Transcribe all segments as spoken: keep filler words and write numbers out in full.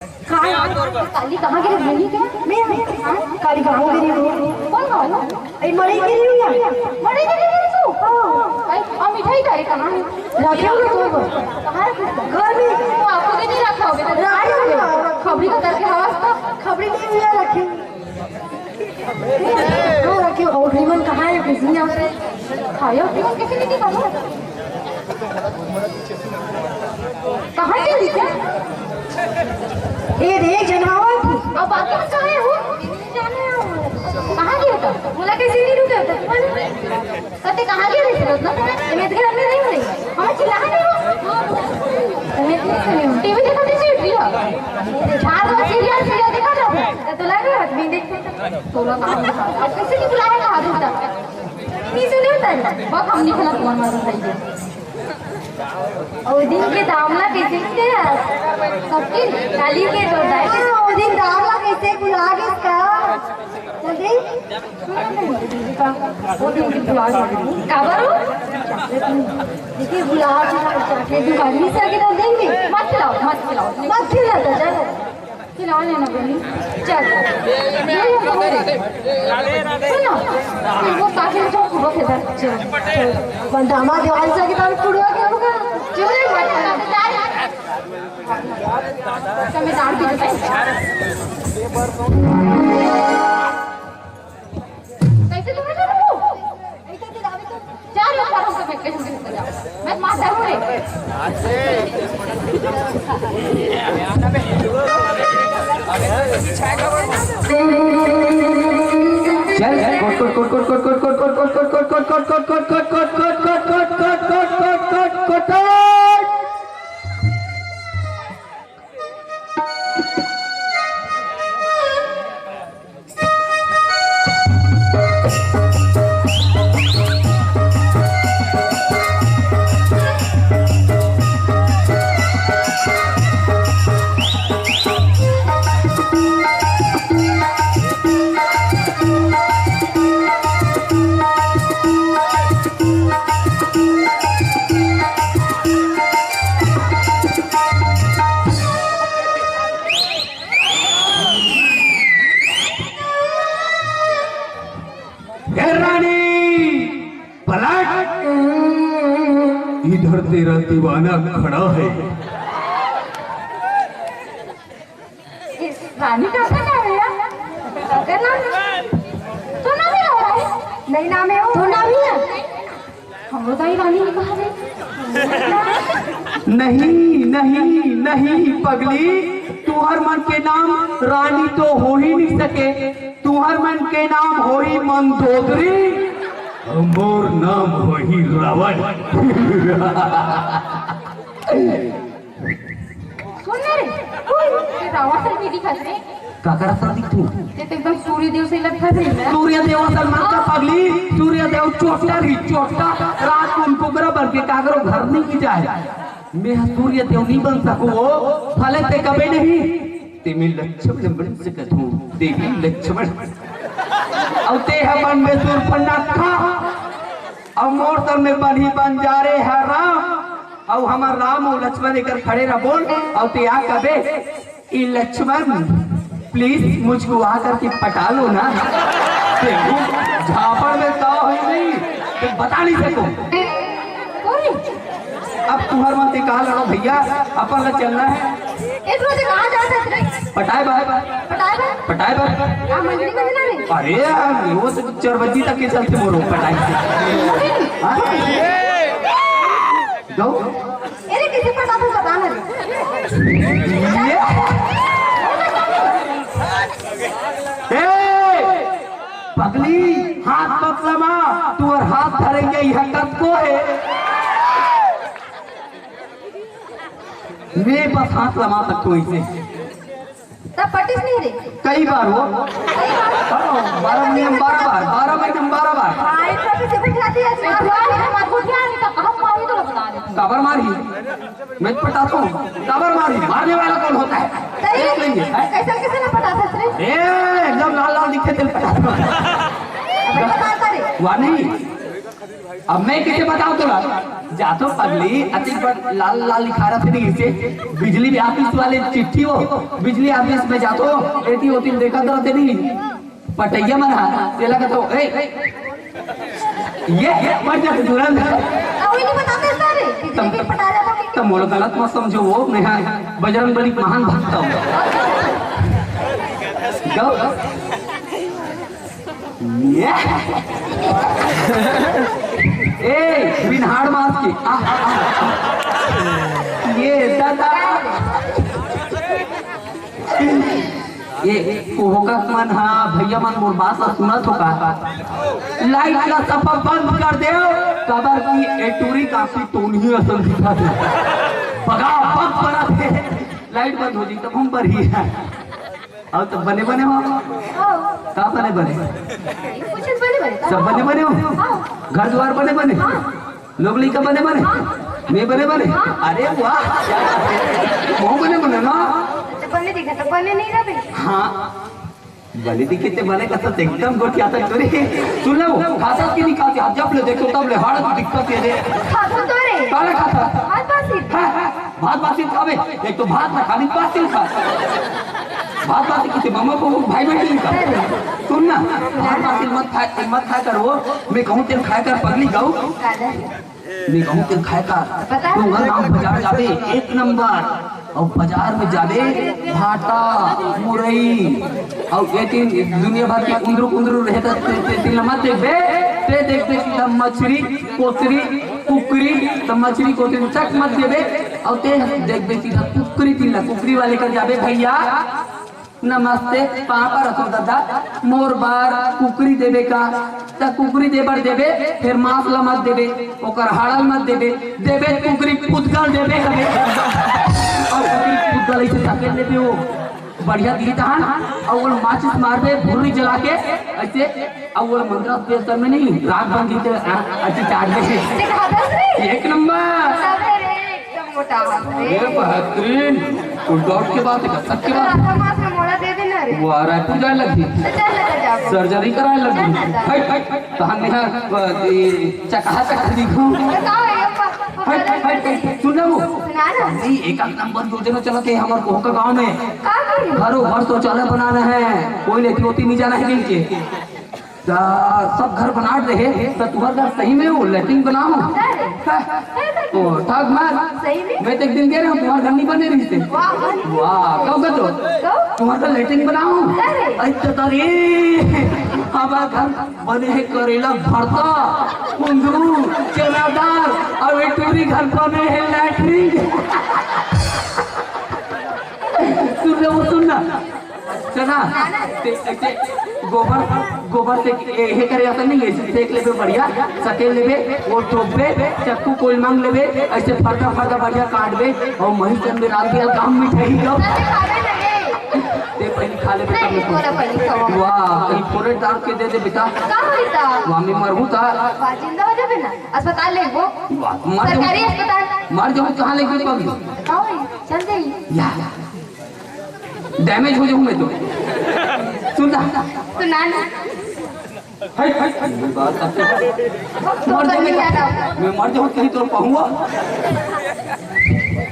काली कहाँ गिरे? भूली क्या? मैं, हाँ? काली गाँव गिरी हूँ। कौन गाँव? अरे, मड़ई गिरी हूँ यार। मड़ई गिरी गिरी तू? हाँ। अरे, और मिठाई का रे कहाँ है? रखे हो तो। कहाँ रखे? घर में। वो आपको तो नहीं रखा होगा, तो रखे हो। खबड़ी को करके हवा से तो। खबड़ी नहीं हुई है, रखे। हाँ, रखे हो। और रिबन कहाँ है? किसी ने खाया? रिबन कैसे नहीं खाया? कहाँ के लिखे? ए रे, जनावर। अब बात तो कहाँ है वो? कहाँ गया था? बोला कैसे नहीं रुका था? कते कहाँ गया था? रत्ना? मैं तो घर में नहीं हूँ। हम चिल्ला नहीं हो। मैं तो नहीं सुनी हूँ। टीवी देखा थे, सीरियल। चार बार सीरियल, सीरियल देखा था। तो लगा हाथ में देखते। तोला काम। अब कैसे नहीं बुलाया था? नहीं सुने होता है। बहुत हम नहीं खेला, तुम्हारा मालूम है। ओ दिन के दामला कैसे थे? सबके गाली के तो दाई। ओ दिन दामला कैसे बुला के इसका? जल्दी। ओ दिन के बुला के। काबर हो? देखिए, बुला के चॉकलेट दुकान में से आके तो देंगे। मत खिलाओ, मत खिलाओ। मत खिला तो चलो। खिला लेना बहनी, चल। ये हम लोग सुनो, वो काफी जो कुड़वा खेलता है, चल। बंदा हमारे दिवाली से कितना कुड़वा खेलूंगा? क्यों नहीं मारता? समझदार भी तो है। कैसे तुम्हें करूँ? जा रही हूँ, जा रही हूँ, मैं कहीं नहीं जाऊँ। मैं माता हूँ रे। चल, कोट, कोट, कोट। हे रानी, पलट। इधर तेरा दीवाना खड़ा है। रानी का नाम है यार? अगर नाम, तो नाम ही हो रहा है। नहीं, नाम है वो। तो नाम ही है। हमरो दाई रानी ने कहा रे। नहीं, नहीं, नहीं पगली, तुहर मन के नाम रानी तो हो ही नहीं सके। तुहर मन के नाम होही मंदोदरी, मोर नाम होही रावण। सुन ना रे, तू ये रावण से नहीं दिखत रे। काकर सन दिखथों? ये तो एकदम सूर्य देव से लगता है ना। सूर्य देव असन मत का पगली, सूर्य देव चोट्टा रही, चोट्टा। रात को उनको बराबर के काकरो घर नहीं की जाए। मैं सूर्य देव नहीं बन सकूं, वो भले ते कबे नहीं। ते मैं लक्ष्मण बन सकत हूँ, देवी लक्ष्मण। अउ ते ह बनबे सूर्पनखा, अउ मोर संग में बनही बंजारे ह राम, अउ हमर राम अउ लक्ष्मण एकर खड़े रह बोल, अउ ते आ कबे, "ए लक्ष्मण, please मुझको आकर के पटा लो ना।" देखो, झापड़ में का होई नहीं, ते बता नहीं सको। अब तुहर मन ते कहा लड़ो भैया, अपन ला चलना है। ए, तू आज कहाँ जात हस रे? पटाए बर। पटाए बर? पटाए बर। का मंजरी मंजना में? अरे यार, वो तो चार बजे तक के चलते मोरो पटाए से। हाँ? गौ? ए रे, किसे पटाथस बता ना रे। ये? ए, पगली, हाथ मत लमा, तू और हाथ धरेंगे, यह कब को है? मैं बस हाथ लमा सकता हूँ इसे। तब पटिस नहीं रे। कई बार हो। हाँ, बारह महीने में बारह बार, बारह महीने में बारह बार। हाँ, एक तरह से बिठा दिया, इतना बार है, मत उठिया, नहीं तो हम मारी तो बता दे। काबर मारी? मैं पटाता हूँ। काबर मारी? मारने वाला कौन होता है? सही देख लेंगे, है? कैसे, कैसे ना पटाथस रे? ए, एकदम लाल लाल दिखे तेल पटाता हूँ। अबे पटाता रे। वाह नहीं। अब मैं कइसे बतावं तोला? जाथों पगली, अतिक बड़ लाल लाल लिखा रथे नहीं, इसे बिजली ऑफिस वाले चिट्ठी हो, बिजली ऑफिस में जाथों, एती ओती देखत रथे नहीं, पटइया मन हा, तेला कथों, ए, ये, ये, पट जा, तुरंत। अउ ये नहीं बताते सारे, बिजली तब, बिल पटा जाता है। तब मोला गलत मत समझो वो, मैं हा बजरंग बली के महान भक्त हूँ। गौ, ये, ए, बिनहाड़ मार के, आ, आ, आ। ये दादा। ये कोहका मन हा, भैया मन मोर बात ला सुनत हो का? लाइट ला सफा बंद कर देव, काबर कि ए टूरी काफी टोनही असन दिखत हे। बगा बग बरत हे, लाइट बंद हो जाही तब हम बरही। अउ तो बने बने हो? हाँ। का बने बने? कुछ बने बने। सब बने बने हो? हाँ। घर दुवार बने बने? हाँ। लोग लइका बने बने? हाँ। मैं बने बने? हाँ। अरे वाह! वो बने बने ना? तो बने दिखा, तो बने नहीं रहे। हाँ। बने दिखे ते बने का तो एकदम गोठियाथस टूरी। सुन ले, खाथस कि नहीं खाथस? जब ले देखों तब ले हाड़ दिखत हे रे। खाथों तो रे। काला खाथस? भात बासी। हाँ, हाँ, भात बासी खाबे। एक तो भात ना खाबे, बासी खा। भात बासी किसे मम्मा को भाई बहन नहीं खा। सुन ना, भात बासी मत खाए, मत खाए कर वो। मैं कहूँ तेल खाए कर पगली गऊ। काला। मैं कहूँ तेल खाए कर। पता है। तू घर गाँव बाजार जाबे, एक नंबर। अउ बाजार में जाबे, भाटा, मुरई, अउ ये तीन दुनिया भर के उंदरू कुंदरू रहे त ते, ते, तेला मत देखबे, ते देखबे सीधा मछरी, कोतरी, कुकरी, त मछरी कोतरी चक मत देबे, अउ ते देखबे सीधा कुकरी तीन ला, कुकरी वाले कर जाबे, भैया, नमस्ते, पाँव परत हों दादा, मोर बर कुकरी देबे का? त कुकरी दे बर देबे, फेर मांस ला मत देबे, ओकर हाड़ा ल मत देबे, देबे कुकरी पुतकल देबे कबे। अउ कुकरी पुतकल अइसे सकेल लेबे वो, बढ़िया दिही तहान, अउ ओला माचिस मारबे, भुर्री जला के, अइसे, अउ ओला मंदरा पेश में नहीं, राख बन जही त, आ, अइसे चाट दे। दिखा दस रे। एक नंबर। सब है रे, एकदम मोटा हाथ रे। अरे बेहतरीन। कोई डाउट के बात हे का? शक के बात? राधा मास में मोला दे देना रे। वो आ रहा है, पूजा लगी। तो चल लगा जाओ। सर्जरी कराए लगी। चल लगा। हट, हट, हट। तो हम यहाँ, अ, ये चकहा चकहा दिखूं। बताओ, ये प-, प-, हट, हट, हट, हट। सुन ना वो। सुना ना। नहीं, एक आध नंबर योजना चलत हे हमर कोहका गांव में। का करी? घरों घर शौचालय बनाना है। कोई लेटी ओटी नहीं जाना है कहीं के। त सब घर बनात रहे, त तुंहर घर सही में वो लैट्रिन बना हो? अरे, हाँ। अरे, तो ठाक मार। सही में? मैं तो एक दिन गे रहेंव, तुंहर घर नहीं बने रहिस हे। वाह, वाह। वाह, कब का तो? कब? तुंहर घर लैट्रिन बना हो? अरे। अरे, तो तारी, हमार घर बने हे करेला भरता, कुंदरू, चना दाल, अउ ए टूरी घर बने हे लैट्रिन। सुन ले वो, सुन ना। चना, ते, ते, गोबर, गोबर से ए-, हे करे असन नहीं, अइसे सेक लेबे बढ़िया, सकेल लेबे, वो टोपबे, चक्कू कोई मांग लेबे, अइसे फरदा फरदा बढ़िया काटबे, अउ महीन चंद में रात दिया काम मिठाई दो। ते पहले खा लेबे, तब नहीं, लेबे। तोरा पहले खावा। वाह, कहीं फोरेट डाल के दे दे बेटा। का होई ता? वाह, मैं मरहूँ ता। वाह, जिंदा हो जाबे ना। अस्पताल लेगो। वाह, मर जाऊँ। सरकारी अस्पताल। मर जाऊँ, कहाँ लेके पगली? का होई? चल जाई। या। डैमेज हो जाऊं मैं तो। सुन ना। सुना ना। हट, हट, हट। बात करते हैं। तो मर जाऊं मैं तो। मैं मर जाऊं कहीं तो पहुंआ।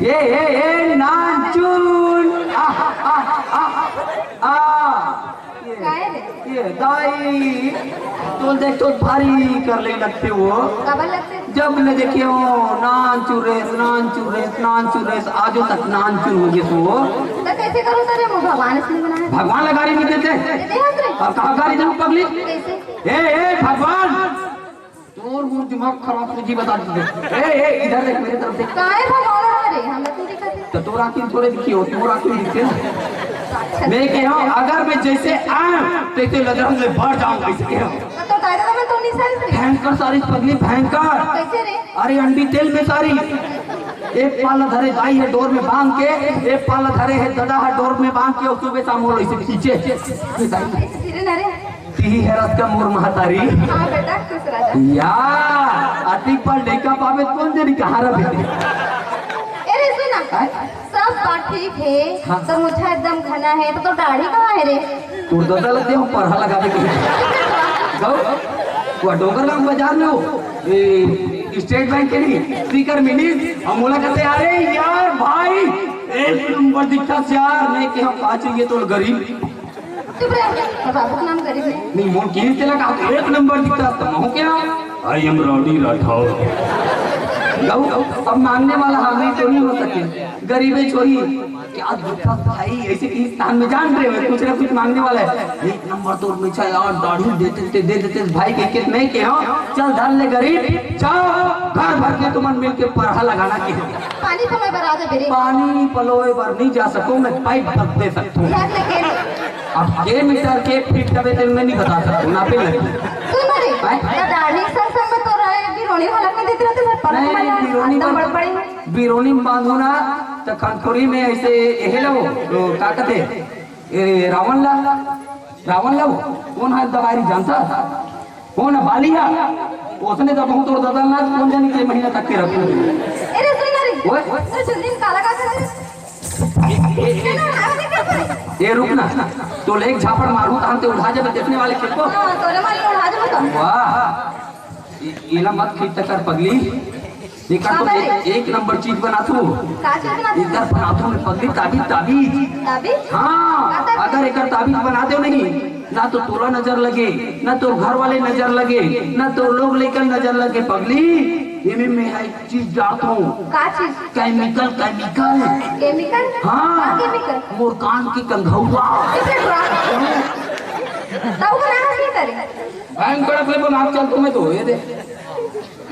ये, ये, ये नानचुन। आ, आ, आ, आ, आ। ये, काय रे? ये दाई, तोल देख, तोल भारी कर ले लगते हो। काबर लगते? जब ले देखे हो, नानचुरेस, नानचुरेस, नानचुरेस, आजो तक नानचुर हो गए हो। तो कैसे करो तेरे मुंह भगवान इसलिए बनाए? भगवान ला गारी नहीं देते। देते हैं तेरे। और कहाँ गारी दूँ पगली? कैसे? ए, ए, भगवान! तोर मुंह दिमाग खराब हो जी, बता दे। ए, ए, इधर देख, मेरे तरफ देख। काहे भगवान आ रहे? हम तो दिक्कत है। तो तोर आँखी थोड़े दिखी हो, तोर आँखी दिखते ना। अच्छा। मैं कह रहा हूँ, अगर मैं जैसे आया, तैसे लजरंग में बढ़ जाऊँ, ऐसे कह रहा हूँ। तो, तो दादा, मैं तो नहीं सारी थी। भयंकर सारी पगली, भयंकर। कैसे रे? अरे अंडी तेल में सारी। एक पाला धरे दाई हे डोर में बांध के, एक पाला धरे हे ददा हे डोर में बांध के, अउ सुबह शाम वो ऐसे खींचे। ये दाई। ऐसे धीरे ना रे। तिही हरस का मोर महतारी। हाँ बेटा, खुश रह जा। या, अतिक बार लइका पावे त कोन जनी कहाँ रह बेटे? ए रे, सुन ना। हैं? सब बात ठीक है, हाँ। तो मुझे एकदम घना है, तो, तो दाढ़ी कहाँ है रे? तोर ददा लग जाओ, परहा लगा दे कहीं। गौ, वो डोंगरगांव बाजार में हो। ए, स्टेट बैंक के नहीं, स्पीकर मिलिस, अउ मोला कथे, "अरे यार भाई, एक नंबर दिखथस यार।" मैं कहेंव, "का चाहिए तोला गरीब?" चुप रह, तोर बाबू के नाम गरीब हे। नहीं, मोर किहिस तेला कहा, "एक नंबर दिखथस।" त महूं कहेंव, "I am Rowdy राठौर।" गऊ, अब मांगने वाला हम नहीं तो नहीं हो सके। गरीबे छोरी, "का दिखथस भाई?" अइसे किहिस त मैं जान रहे हों, कुछ ना कुछ मांगने वाला हे। "एक नंबर तोर मिर्चा यार, दाढ़ी दे देते, दे देते भाई," कहिके मैं कहेंव, "चल धर ले गरीब, जाओ घर भर के तुमन मिलके परहा लगाना," कहेंव। पानी पलोय बर आ जा बेरे। पानी पलोय बर नहीं जा सकंव, मैं पाइप तक दे सकथंव। यार, ले के ले। अब के मीटर, के फीट तबे तेला मैं नहीं बता सकंव, नापे लगे। सुन ना रे, हैं? त दाढ़ी संग संग में तोर बिरोनी घलक नहीं देते रहते, सर, परहा नहीं, वाला बिरोनी एकदम बड़-, बड़बड़ी। बिरोनी में बांधहूं ना, त खंखोरी में अइसे एहे ला वो, वो का कथे, ए, रावण ला, रावण ला वो, कोन हा दवाई जानथस? कोन हा बाली हा? ओसने दबहूं तोर ददा ला, कोन जानी के महीना तक के रखहूं। ए रे, सुन ना रे। ओए। तो जल्दी निकाला का कर। ए, ए, ए, ए, रुक ना, तोला एक झापड़ मारहूं, तहां ते उठा जाबे देखने वाले के को। हाँ, तोरे मारे उठा जाबे तो। वाह, ए-, एला मत खींच कर पगली। एकर तो काबर एक, रे? एक नंबर चीज बनाथंव। का चीज बनाथस? एकर बनाथंव मैं पगली ताबीज, ताबीज। ताबीज? हाँ, का ताबीज? अगर एकर ताबीज बना देंव नहीं, ना तो तोला नजर लगे, ना तोर घर वाले नजर लगे, ना तोर लोग लइका नजर लगे पगली। एमे मैं हा एक चीज डारथंव। का चीज? Chemical, chemical. केमिकल? हाँ। का केमिकल? मोर कान के कंघौआ। ए, फेर तब बनाना चाहिए तेरे। भाई, कड़क ले बना, चल तुम्हें तो ये दे।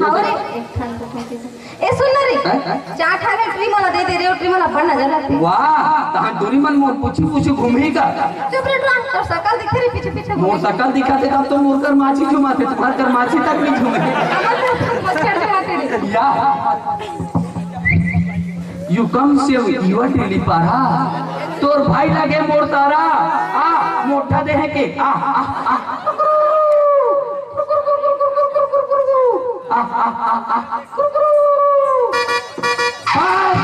हाँ रे, एक ठन तो फेंके से। ए, सुन ना रे। हैं? हैं? चार ठन ट्री मोला दे दे रे, ट्री मोला बड़ नजर आथे। वाह, तहां टूरी मन मोर पूछी पूछी घूमही का? चुप रे, टुरा, तोर सकल दिखथे रे, पीछे पीछे मोर घूमही। सकल दिखथे तब तो मोर कर माछी झुमाथे, तुम्हार कर माछी तक नहीं झूमे। मच्छर झुमाथे रे। या। You come से युवा टेली पारा, तोर भाई लगे मोर तारा, आ, मोटा देह के, आ, आ, आ। आ, आ, आ, आ। आ।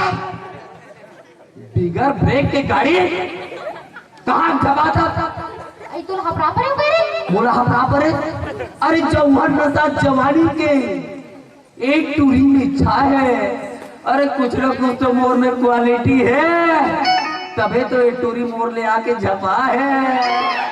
बिगर ब्रेक के गाड़ी कहाँ जबात? आई तो हफरा परे ऊपर रे। मोला हफरा परे? अरे जौहर नशा जवानी के एक टूरी में छा है। अरे कुछ ना कुछ तो मोर में क्वालिटी है, तभे तो एक टूरी मोर ले आके झपा है।